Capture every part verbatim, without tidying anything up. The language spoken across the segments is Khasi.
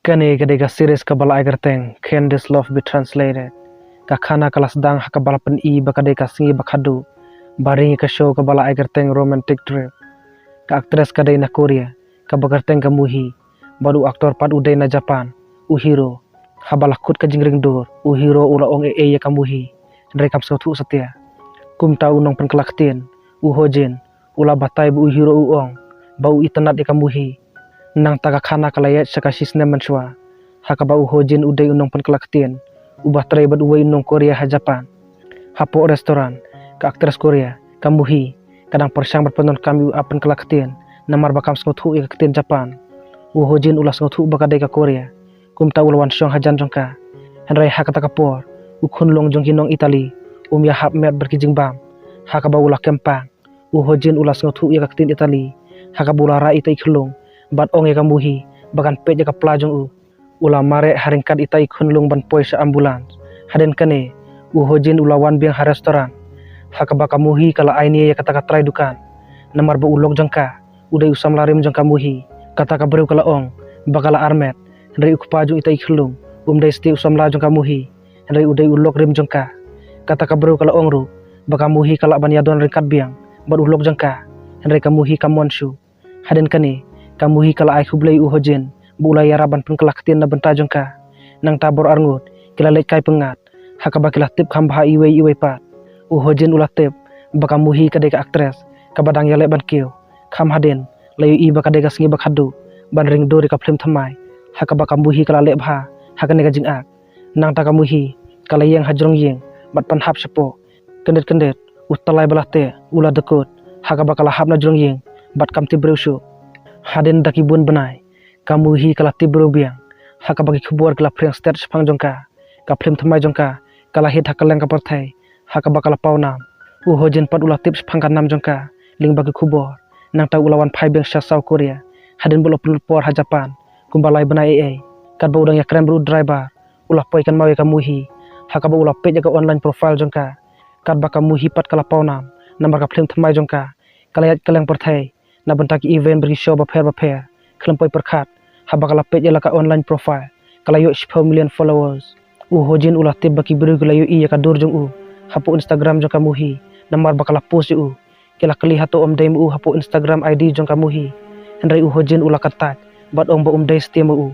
Kane ka dei ka series kaba la ai kyrteng Can This Love Be Translated. Ka khana ka la sdang ha kaba la pyni ba ka dei ka sngi ba khadduh ba ring ïa ka show kaba la ai kyrteng Romantic Trip. Ka actress ka dei na Korea kaba kyrteng ka Muhi, bad u actor pat u dei na Japan, u Hiro. Haba la kut ka jingring dur, u Hiro u la ong ei ei ïa ka Muhi, hynrei kam sngewthuh satia. Kumta u nongpynkylla ktien, u Hojin, u la batai ba u Hiro u ong ba u itynnad ïa ka Muhi. Nangta ka khana ka la ïaid sha ka shisnem mynshuwa, ha kaba u Hojin u dei u nongpynkylla ktien uba trei bad uwei u nong Korea ha Japan. Hapoh restaurant, ka actress Korea ka Muhi ka dang pyrshang ban pyndonkam ïa u app pynkylla ktien, namar ba kam sngewthuh ïa ka ktien Japan. U Hojin u la sngewthuh ba ka dei ka Korea, kumta u la wan shong hajan jong ka. Hynrei ha kata ka por, u khunlung jong ki nong Italy um ïahap met bad ki jingbam, ha kaba u la kem pang. U Hojin u la sngewthuh ïa ka ktien Italy, ha kaba u la rah ita i khyllung bad ong ïa ka Muhi ba kan peit ïa ka pla jong u. U la mareh ha ryngkat ita i khunlung ban poi sha ambulance. Hadien kane, u Hojin u la wan biang ha restaurant, ha kaba ka Muhi ka la ai nia ïa kata ka trai dukan, namar ba u lok jong ka u dei u samla rim jong ka Muhi. Kata ka briew ka la ong ba ka la armet, hynrei u kpa jong ita i khyllung um dei satia u samla jong ka Muhi, hynrei u dei u lok rim jong ka. Kata ka briew ka la ong ruh ba ka Muhi ka lah ban ïadon ryngkat biang bad u lok jong ka, hynrei ka Muhi kam mon shuh. Hadien kane, ka Muhi ka la ai khublei ïa u Hojin ba u la ïarap ban pynkylla ktien na bynta jong ka. Nangta baroh arngut ki la leit kai pyngngad, ha kaba ki la tip kham bha iwei ïa iwei pat. U Hojin u la tip ba ka Muhi ka dei ka actress kaba dang ïaleh ban kiew. Kham hadien la ïohi ba ka dei ka sngi ba khadduh ban ring dur ïa ka phlim thymmai, ha kaba ka Muhi ka la leh bha ha kane ka jingak. Nangta ka Muhi ka la ïeng ha jrong ïing bad pynhap shapoh. Kyndit kyndit, u tyllai ba la teh u la dkut, ha kaba ka la hap na jrong ïing bad kam tip briew shuh. Hadien da ki bun bnai, ka Muhi ka la tip briew biang, ha kaba ki khubor ki la phriang stet shaphang jong ka. Ka phlim thymmai jong ka ka la hit ha kylleng ka pyrthei, ha kaba ka la paw nam. U Hojin pat u la tip shaphang ka nam jong ka lyngba ki khubor. Nangta u la wan phai biang sha South Korea, hadien ba u la pynlut por ha Japan kumba lai bnai ei ei. Katba u dang ïakren bad u driver, u la poi kynmaw ïa ka Muhi, ha kaba u la peit ïa ka online profile jong ka. Katba ka Muhi pat ka la paw nam, namar ka phlim thymmai jong ka ka la ïaid kylleng pyrthei na bynta ki event bad ki show bapher bapher. Khlem poi pyrkhat, haba ka la peit ïa la ka online profile, ka la ïoh shiphew million followers. U Hojin u la tip ba ki briew ki la ïohi ïa ka dur jong u hapoh Instagram jong ka Muhi, namar ba ka la post ïa u. Ki la kylli hato ym dei ma u hapoh Instagram I D jong ka Muhi, hynrei u Hojin u la kyntait bad ong ba um dei satia ma u.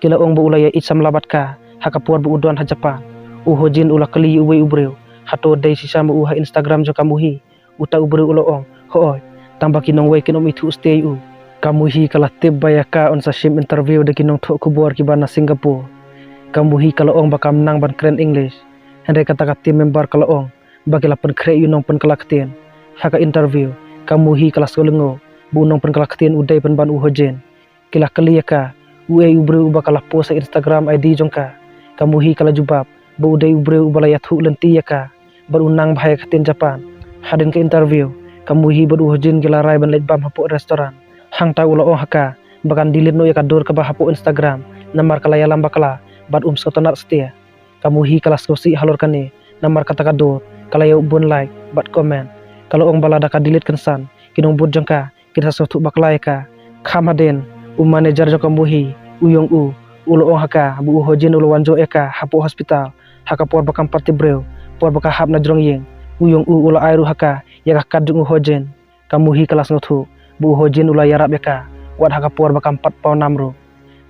Ki la ong ba u la ïa ïeit samla bad ka ha ka por ba u don ha Japan. U Hojin u la kylli ïa uwei u briew hato dei shisha ma u ha Instagram jong ka Muhi. Uta u briew u la ong, hooid, tang ba ki nongwei kin ym ithuh satia ïa u. Ka Muhi ka la tip ba ïa ka un sa shim interview da ki nongthoh khubor kiba na Singapore. Ka Muhi ka la ong ba kam nang ban kren English, hynrei kata ka team member ka la ong ba ki la pynkhreh ïa u nongpynkylla ktien. Ha ka interview, ka Muhi ka la sngewlyngngoh ba u nongpynkylla ktien u dei pynban u Hojin. Ki la kylli ïa ka uei u briew uba ka la post ha Instagram I D jong ka. Ka Muhi ka la jubab ba u dei u briew uba la ïathuh lynti ïa ka bad u nang bha ïa ka ktien Japan. Hadien ka interview, ka Muhi bad u Hojin ki la rai ban leit bam hapoh restaurant. Hangta u la ong ha ka ba kan delete noh ïa ka dur kaba hapoh Instagram, namar ka la ïalam bakla bad um sngewtynnad satia. Ka Muhi ka la sngewsih halor kane, namar kata ka dur ka la ïoh bun like bad comment. Ka la ong ba lada ka delete kynsan, ki nongbud jong ka kin sa sngewthuh bakla ïa ka. Kham hadien, u manager jong ka Muhi, u Yong U, u la ong ha ka ba u Hojin u la wan joh ïa ka hapoh hospital ha ka por ba kam pat tip briew, por ba ka hap na jrong ïing. U Yong U u la ai ruh ha ka ïa ka kad jong u Hojin. Ka Muhi ka la sngewthuh ba u Hojin u la ïarap ïa ka wat ha ka por ba kam pat paw nam ruh.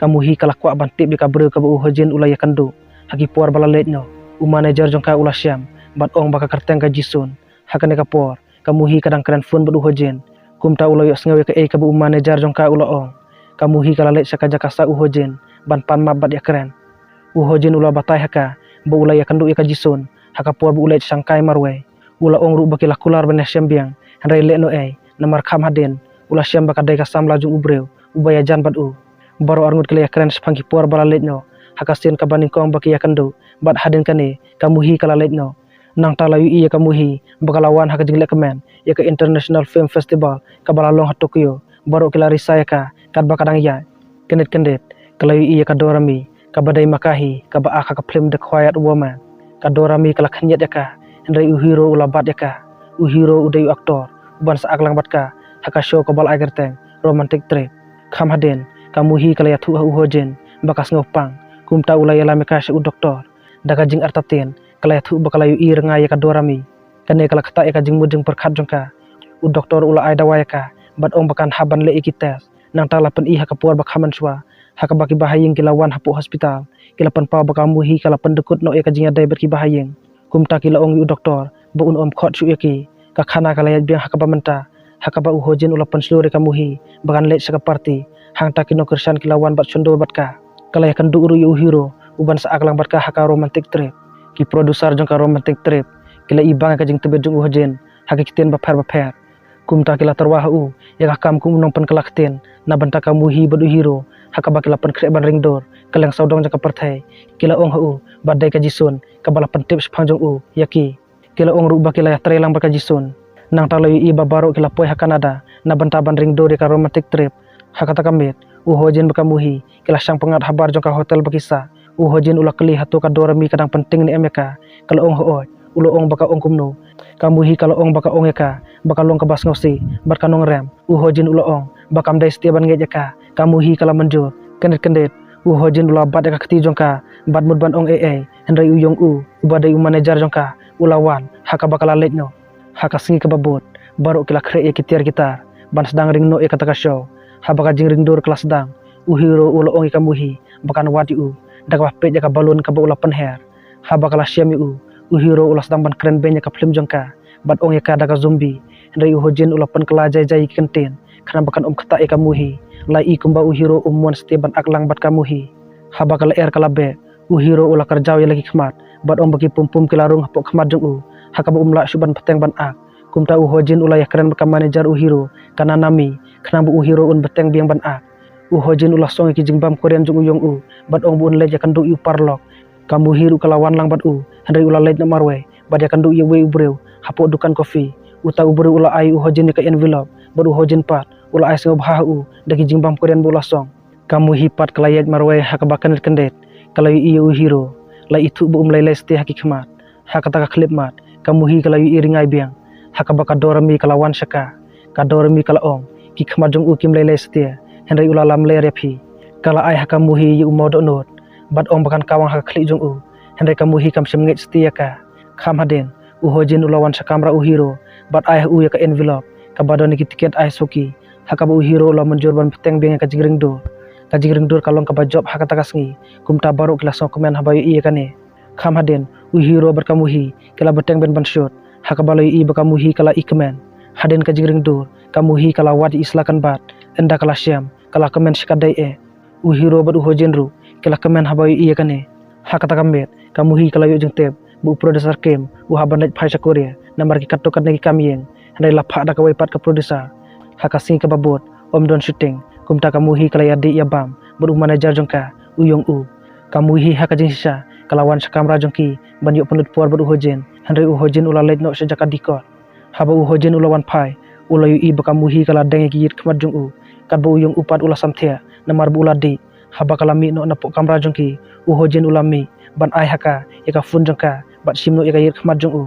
Ka Muhi ka la kwah ban tip ïa ka briew kaba u Hojin u la ïakynduh ha ki por ba la leit noh. U manager jong ka u la shem bad ong ba ka kyrteng ka Jisun. Ha kane ka por, ka Muhi ka dang kren phone bad u Hojin. Kumta u la ïohsngew ïa kaei kaba u manager jong ka u la ong. Ka Muhi ka la leit sha ka jaka sah u Hojin ban pan map bad ïakren. U Hojin u la batai ha ka ba u la ïakynduh ïa ka Jisun ha ka por ba u leit shangkai marwei. U la ong ruh ba ki la kular ban ïashem biang, hynrei leh noh ei, namar kham hadien u la shem ba ka dei ka samla jong u briew uba ïajan bad u. Baroh arngut ki la ïakren shaphang ki por ba la leit noh ha ka sien kaba nyngkong ba ki ïakynduh, bad hadien kane ka Muhi ka la leit noh. Nangta la ïohi ïa ka Muhi ba ka la wan ha ka jinglehkmen ïa ka International Film Festival kaba la long ha Tokyo. Baroh ki la risa ïa ka katba ka dang ïaid. Kyndit kyndit, ka la ïohi ïa ka Dorami kaba dei ma ka hi kaba ak ha ka phlim The Quiet Woman. Ka Dorami ka la khynñiat ïa ka, hynrei u Hiro u la bat ïa ka. U Hiro u dei u aktor uban sa ak lang bad ka ha ka show kaba la ai kyrteng Romantic Trip. Kham hadien, ka Muhi ka la ïathuh ha u Hojin ba ka sngewpang. Kumta u la ïalam ïa ka sha u doktor. Da ka jingartatien ka la ïathuh ba ka la ïohi rngai ïa ka Dorami. Kane ka la ktah ïa ka jingmut jingpyrkhat jong ka. U doktor u la ai dawa ïa ka bad ong ba kan hap ban leh ïa ki test. Nangta la pyni ha ka por ba kham mynshuwa ha kaba ki bahaïing ki la wan hapoh hospital, ki la pynpaw ba ka Muhi ka la pyndykut noh ïa ka jingïadei bad ki bahaïing. Kumta ki la ong ïa u doktor ba un ym khot shuh ïa ki. Ka khana ka la ïaid biang ha kaba mynta ha kaba u Hojin u la pynshlur ïa ka Muhi ba kan leit sha ka party. Hangta ki nongkyrshan ki la wan bad shon dur bad ka. Ka la ïakynduh ruh ïa u Hiro u ban sah aklang bad ka ha ka romantic trip. Ki producer jong ka romantic trip ki la ibang ïa ka jingtbit jong u Hojin ha ki ktien bapher bapher. Kumta ki la tyrwa ha u ïa ka kam kum u nongpynkylla ktien na bynta ka Muhi bad u Hiro ha kaba ki la pynkhreh ban ring dur kylleng sawdong jong ka pyrthei. Ki la ong ha u ba dei ka Jisun kaba la pyntip shaphang jong u ïa ki. Ki la ong ruh ba ki la ïatrei lang bad ka Jisun. Nangta la ïohi ba baroh ki la poi ha Canada na bynta ban ring dur ïa ka romantic trip. Ha kata ka miet u Hojin bad ka Muhi ki la shang pyngngad habar jong ka hotel ba ki sah. U Hojin u la kylli hato ka Dorami ka dang pynting ne em ïa ka. Ka la ong hooid. U la ong ba ka ong kumno? Ka Muhi ka la ong ba ka ong ïa ka ba ka long kaba sngewsih bad ka nongrem. U Hojin u la ong ba kam dei satia ban ngeit ïa ka. Ka Muhi ka la mynjur. Kyndit kyndit u Hojin u la bat ïa ka kti jong ka bad mut ban ong ei ei, hynrei u Yong U uba dei u manager jong ka u la wan ha kaba ka la leit noh. Ha ka sngi kaba bud baroh ki la khreh ïa ki tiar ki tar ban sdang ring noh ïa kata ka show. Haba ka jingring dur ka la sdang u Hiro u la ong ïa ka Muhi ba kan wad ïa u da kaba peit ïa ka balloon kaba u la pynher. Haba ka la shem ïa u, u Hiro u la sdang ban kren beiñ ïa ka phlim jong ka bad ong ïa ka da ka zombie. Hynrei u Hojin u la pynkylla jai jai ïa ki kyntien khnang ba kan ym ktah ïa ka Muhi. La i kumba u Hiro um mon satia ban aklang bad ka Muhi. Haba ka la er ka la beh u Hiro u la kyrjaw ïa la ki khmat bad ong ba ki pum pum ki la rung hapoh khmat jong u ha kaba um lah shuh ban bteng ban ak. Kumta u Hojin u la ïakren bad ka manager u Hiro, ka Nanami, khnang ba u Hiro un bteng biang ban ak. U Hojin u la song ïa ki jingbam Korean jong u Yong U bad ong ba un leit ïakynduh ïa u paralok. Ka Muhi ruh ka la wan lang bad u, hynrei u la leit noh marwei bad ïakynduh ïa uwei u briew hapoh dukan kopi. Uta u briew u la ai u Hojin ïa ka envelope bad u Hojin pat u la ai sngewbha ha u da ki jingbam Korean ba u la song. Ka Muhi pat ka la ïaid marwei ha kaba kyndit kyndit. Ka la ïohi ïa u Hiro la ithuh ba um lei lei satia ha ki khmat. Ha kata ka khyllipmat ka Muhi ka la ïohi ringai biang ha kaba ka Dorami ka la wan sha ka. Ka Dorami ka la ong, ki khmat jong u kim lei lei satia, hynrei u la lamler ïa phi. Ka la ai ha ka Muhi ïa u mawdohnud bad ong ba kan kawang ha ka khlieh jong u, hynrei ka Muhi kam shym ngeit satia ïa ka. Kham hadien u Hojin u la wan sha kamra u Hiro bad ai ha u ïa ka envelope kaba don ïa ki tiket ice hockey. Ha kaba u Hiro u la mynjur ban bteng biang ïa ka jingring dur. Ka jingring dur ka long kaba jop ha kata ka sngi. Kumta baroh ki la sngewkmen haba ïohi ïa kane. Kham hadien u Hiro bad ka Muhi ki la bteng biang ban shut ha kaba la ïohi ba ka Muhi ka la i kmen. Hadien ka jingring dur ka Muhi ka la wad ïa i sla kan bat. Ynda ka la shem ka la kmen sha ka dei eh. U Hiro bad u Hojin ruh ki la kmen haba ïohi ïa kane. Ha kata ka miet ka Muhi ka la ïoh jingtip ba u producer Kim u hap ban leit phai sha Korea namar ki katto katne ki kam ïing. Hynrei la phah da kawei pat ka producer. Ha ka sngi kaba bud ym don shooting, kumta ka Muhi ka la ïadih ïabam bad u manager jong ka u Yong U. Ka Muhi ha ka jingshisha ka la wan sha kamra jong ki ban ïoh pynlut por bad u Hojin, hynrei u Hojin u la leit noh sha jaka dikot. Haba u Hojin u la wan phai u la ïohi ba ka Muhi ka la deng ïa ki ïit khmat jong u. Katba u Yong U pat u la samthiah namar ba u la dih. Haba ka la mih noh napoh kamra jong ki u Hojin u la mih ban ai ha ka ïa ka phone jong ka bad shim noh ïa ka ïit khmat jong u.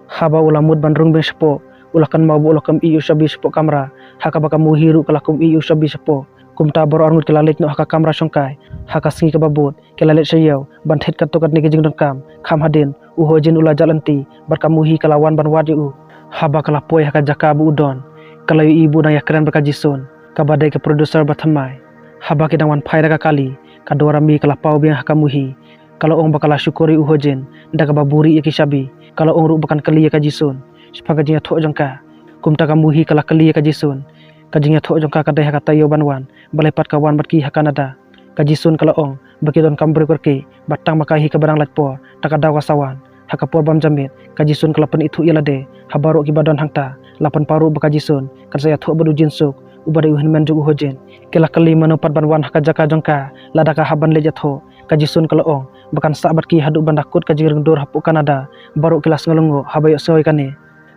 Haba u la mut ban rung biang shapoh u la kynmaw ba u la kymhih ïa u shabi shapoh kamra ha kaba ka Muhi ruh ka la kymhih ïa u shabi shapoh. Kumta baroh arngut ki la leit noh ha ka kamra shongkai. Ha ka sngi kaba bud ki la leit sha ïew ban thied katto katne ki jingdonkam. Kham hadien u Hojin u la jah lynti bad ka Muhi ka la wan ban wad ïa u. Haba ka la poi ha ka jaka ba u don ka la ïohi ba u dang ïakren bad ka Jisun kaba dei ka producer ba thymmai. Haba ki dang wan phai da ka kali ka Dorami ka la paw biang ha ka Muhi. Ka la ong ba ka la shukor ïa u Hojin da kaba buhrieh ïa ki shabi. Ka la ong ruh ba kan kylli ïa ka Jisun shaphang ka jingïathoh jong ka. Kumta ka Muhi ka la kylli ïa ka Jisun. Ka jingïathoh jong ka ka dei ha ka taïew ban wan balei pat ka wan bad ki ha Canada. Ka Jisun ka la ong ba ki donkam briew kyrkieh bad tang ma ka hi kaba dang lait por, ta ka daw ka sa wan. Ha ka por bym jan miet ka Jisun ka la pynithuh ïa lade ha baroh kiba don hangta. La pynpaw ruh ba ka Jisun kan sa ïathoh bad u Jinsuk uba dei u hynmen jong u Hojin. Ki la kylli mano pat ban wan ha ka jaka jong ka lada ka hap ban leit ïathoh. Ka Jisun ka la ong ba kan sah bad ki haduh ban da kut ka jingring dur hapoh Canada. Baroh ki la sngew lyngngoh haba ïohsngew ïa kane.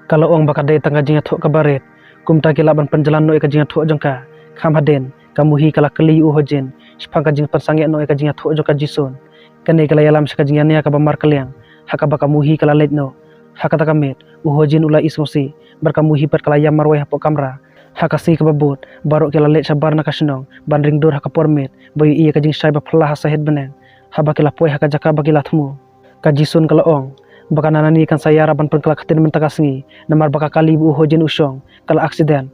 Ka la ong ba ka dei tang ka jingïathoh kaba rit. Kumta ki lah ban pynjlan noh ïa ka jingïathoh jong ka. Kham hadien ka Muhi ka la kylli ïa u Hojin shaphang ka jingpynsangeh noh ïa ka jingïathoh jong ka Jisun. Kane ka la ïalam sha ka jingïania kaba markylliang ha kaba ka Muhi ka la leit noh. Ha kata ka miet u Hojin u la isngewsih bad ka Muhi pat ka la ïam marwei hapoh kamra. Ha ka sngi kaba bud, baroh ki la leit shabar na ka shnong ban ring dur ha ka por miet ba ïohi ïa ka jingshai ba phylla ha sahit bneng. Haba ki la poi ha ka jaka ba ki la thmu, ka Jisun ka la ong ba ka Nanani kan sa ïarap ban pynkylla ktien mynta ka sngi, namar ba ka kali ba u Hojin u shong ka la aksiden.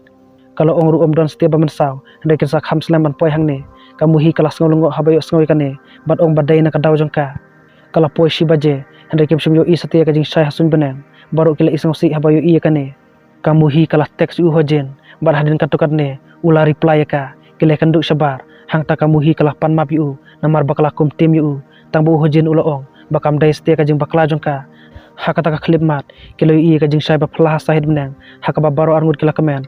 Ka la ong ruh ym don satia ba mynsaw, hynrei kin sa kham slem ban poi hangne. Ka Muhi ka la sngew lyngngoh haba ïohsngew ïa kane, bad ong ba dei na ka daw jong ka. Ka la poi shi baje, hynrei kim shym ïohi satia ka jingshai ha suiñ bneng. Baroh ki la isngewsih haba ïohi ïa kane. Ka Muhi ka la text ïa u Hojin, bad hadien katto katne u la reply ïa ka. Ki la ïakynduh shabar, hangta ka Muhi ka la pan map ïa u namar ba ka la kum tim ïa u. Tang ba u Hojin u la ong ba kam dei satia ka jingbakla jong ka. Ha kata ka khyllipmat, ki la ïohi ïa ka jingshai ba phylla ha sahit bneng, ha kaba baroh arngut ki la kmen.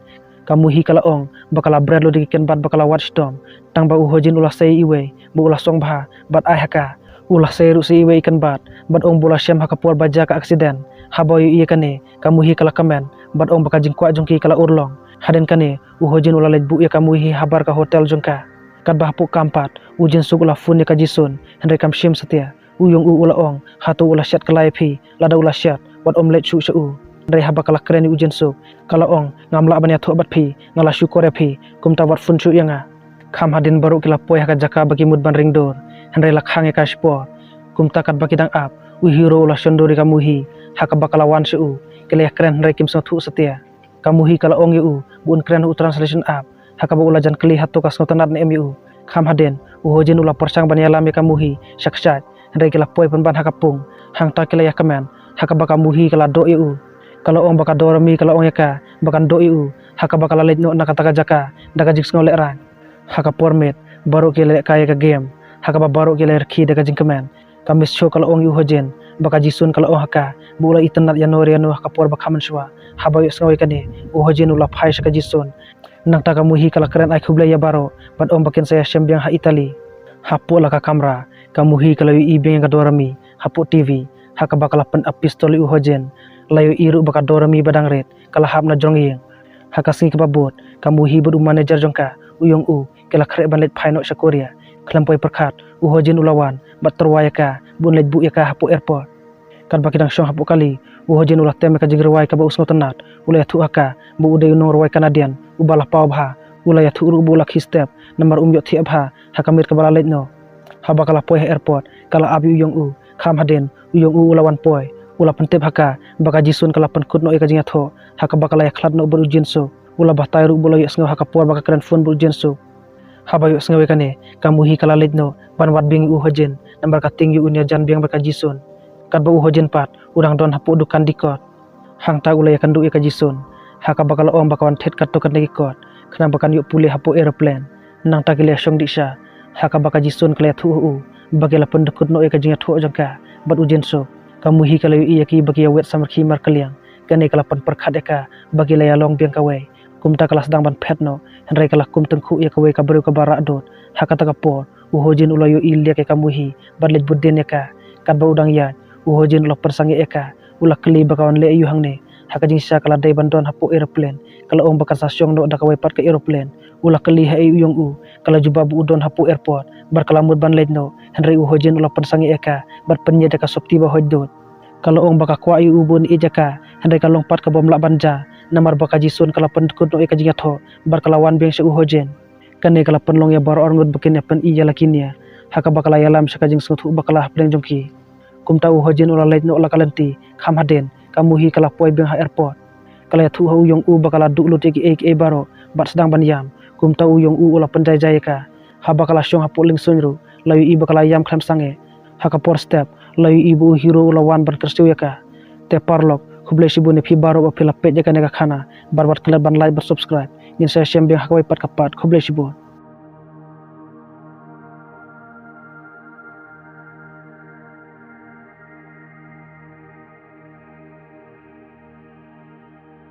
Ka Muhi ka la ong ba ka la bret lut ïa ki kynbat ba ka la wad shitom. Tang ba u Hojin u la sei iwei ba u la song bha bad ai ha ka. U la sei ruh sa iwei i kynbat bad ong ba u la shem ha ka por ba jia ka aksiden. Haba ïohi ïa kane, ka Muhi ka la kmen bad ong ba ka jingkwah jong ki ka la urlong. Hadien kane, u Hojin u la leit buh ïa ka Muhi habar ka hotel jong ka. Katba hapoh kam pat, u Jinsuk u la phone ïa ka Jisun, hynrei kam shim satia. U Yong U u la ong, hato u la shet kylla ïa phi? Lada u la shet, wat ym leit shuh sha u. Hynrei haba ka la kren ïa u Jinsuk, ka la ong, ngam lah ban ïathuh bad phi, nga la shukor ïa phi, kumta wat phone shuh ïa nga. Kham hadien baroh ki la poi ha ka jaka ba ki mut ban ring dur, hynrei la khang ïa ka shipor. Kumta katba ki dang ap, u Hiro u la shon dur ïa ka Muhi, ha kaba ka la wan sha u. Ki la ïakren hynrei kim sngewthuh satia. Ka Muhi ka la ong ïa u ba un kren ha u translation app, ha kaba u la jan kylli hato ka sngewtynnat ne em ïa u. Kham hadien, u Hojin u la pyrshang ban ïalam ïa ka Muhi sha kshaid, hynrei ki la poi pynban ha ka pung. Hangta ki la ïakmen, ha kaba ka Muhi ka la doh ïa u. Ka la ong ba ka Doremi ka la ong ïa ka ba kan doh ïa u, ha kaba ka la leit noh na kata ka jaka da ka jingsngew lehraiñ. Ha ka por miet, baroh ki la lehkai ïa ka game, ha kaba baroh ki la rkhie da ka jingkmen. Ka Miss Cho ka la ong ïa u Hojin ba ka Jisun ka la ong ha ka ba u la itynnad ïano re ïano ha ka por ba kham mynshuwa. Haba ïohsngew ïa kane, u Hojin u la phai sha ka Jisun. Nangta ka Muhi ka la kren ai khublei ïa baroh bad ong ba kin sa ïashem biang ha Italy. Hapoh la ka kamra, ka Muhi ka la ïohi biang ïa ka Doremi hapoh T V, ha kaba ka la pynap pistol ïa u Hojin. La ïohi ruh ba ka Doremi ba dang rit ka la hap na jrong ïing. Ha ka sngi kaba bud, ka Muhi bad u manager jong ka, u Yong U, ki la khreh ban leit phai noh sha Korea. Khlem poi pyrkhat, u Hojin u la wan bad tyrwa ïa ka ba un leit buh ïa ka hapoh airport. Katba ki dang shong hapoh kali, u Hojin u la tem ïa ka jingrwai kaba u sngewtynnat. U la ïathuh ha ka ba u dei u nongrwai Canadian uba la paw bha. U la ïathuh ruh ba u la khie step namar um ïohthiah bha ha ka miet kaba la leit noh. Haba ka la poi ha airport, ka la ap ïa u Yong U. Kham hadien, u Yong U u la wan poi. U la pyntip ha ka ba ka Jisun ka la pynkut noh ïa ka jingïathoh, ha kaba ka la ïakhlad noh bad u Jinsuk. U la batai ruh ba u la ïohsngew ha ka por ba ka kren phone bad u Jinsuk. Haba ïohsngew ïa kane, ka Muhi ka la leit noh ban wad biang ïa u Hojin, namar ka tieng ïa un ïajan biang bad ka Jisun. Katba u Hojin pat u dang don hapoh dukan dikot. Hangta u la ïakynduh ïa ka Jisun, ha kaba ka la ong ba ka wan thied katto katne ki kot khnang ba kan ïoh pule hapoh aeroplane. Nangta ki la ïashong dih sha, ha kaba ka Jisun ka la ïathuh ha u ba ki la pyndkut noh ïa ka jingïathoh jong ka bad u Jinsuk. Ka Muhi ka la ïohi ïa ki ba ki ïawet samrkhie markylliang. Kane ka la pynpyrkhat ïa ka ba ki la ïalong biang kawei. Kumta ka la sdang ban phet noh, hynrei ka la kum tyngkhuh ïa kawei ka briew kaba rah dud. Ha kata ka por, u Hojin u la ïohi liak ïa ka Muhi bad leit bud dien ïa ka. Katba u dang ïaid, u Hojin u la pynsangeh ïa ka. U la kylli ba ka wan leh aïu hangne. Ha ka jingshisha ka la dei ban don hapoh aeroplane. Ka la ong ba kan sa shong noh da kawei pat ka aeroplane. U la kylli haei u Yong U. Ka la jubab ba u don hapoh airport bad ka la mut ban leit noh, hynrei u Hojin u la pynsangeh ïa ka bad pynïaid ïa ka sopti ba hoid dud. Ka la ong ba ka kwah ïa u ba un ïeit ïa ka, hynrei ka long pat ka bym lah ban jia, namar ba ka Jisun ka la pyndkut noh ïa ka jingïathoh bad ka la wan biang sha u Hojin. Kane ka la pynlong ïa baroh arngut ba kin ïa pyni ïa la ki nia, ha kaba ka la ïalam sha ka jingsngewthuh bakla hapdeng jong ki. Kumta u Hojin u la leit noh la ka lynti. Kham hadien, ka Muhi ka la poi biang ha airport. Ka la ïathuh ha u Yong U ba ka la duh lut ïa kiei kiei baroh bad sdang ban ïam. Kumta u Yong U u la pynjaijai ïa ka. Haba ka la shong hapoh liengsuiñ ruh, la ïohi ba ka la ïam khlem sangeh. Ha ka por step, la ïohi ba u Hiro u la wan ban kyrsiew ïa ka. Te paralok, khublei shibun ïa phi baroh ba phi la peit ïa kane ka khana. Bad wat klet ban like bad subscribe. Ngin sa ïashem biang ha kawei pat ka part. Khublei shibun.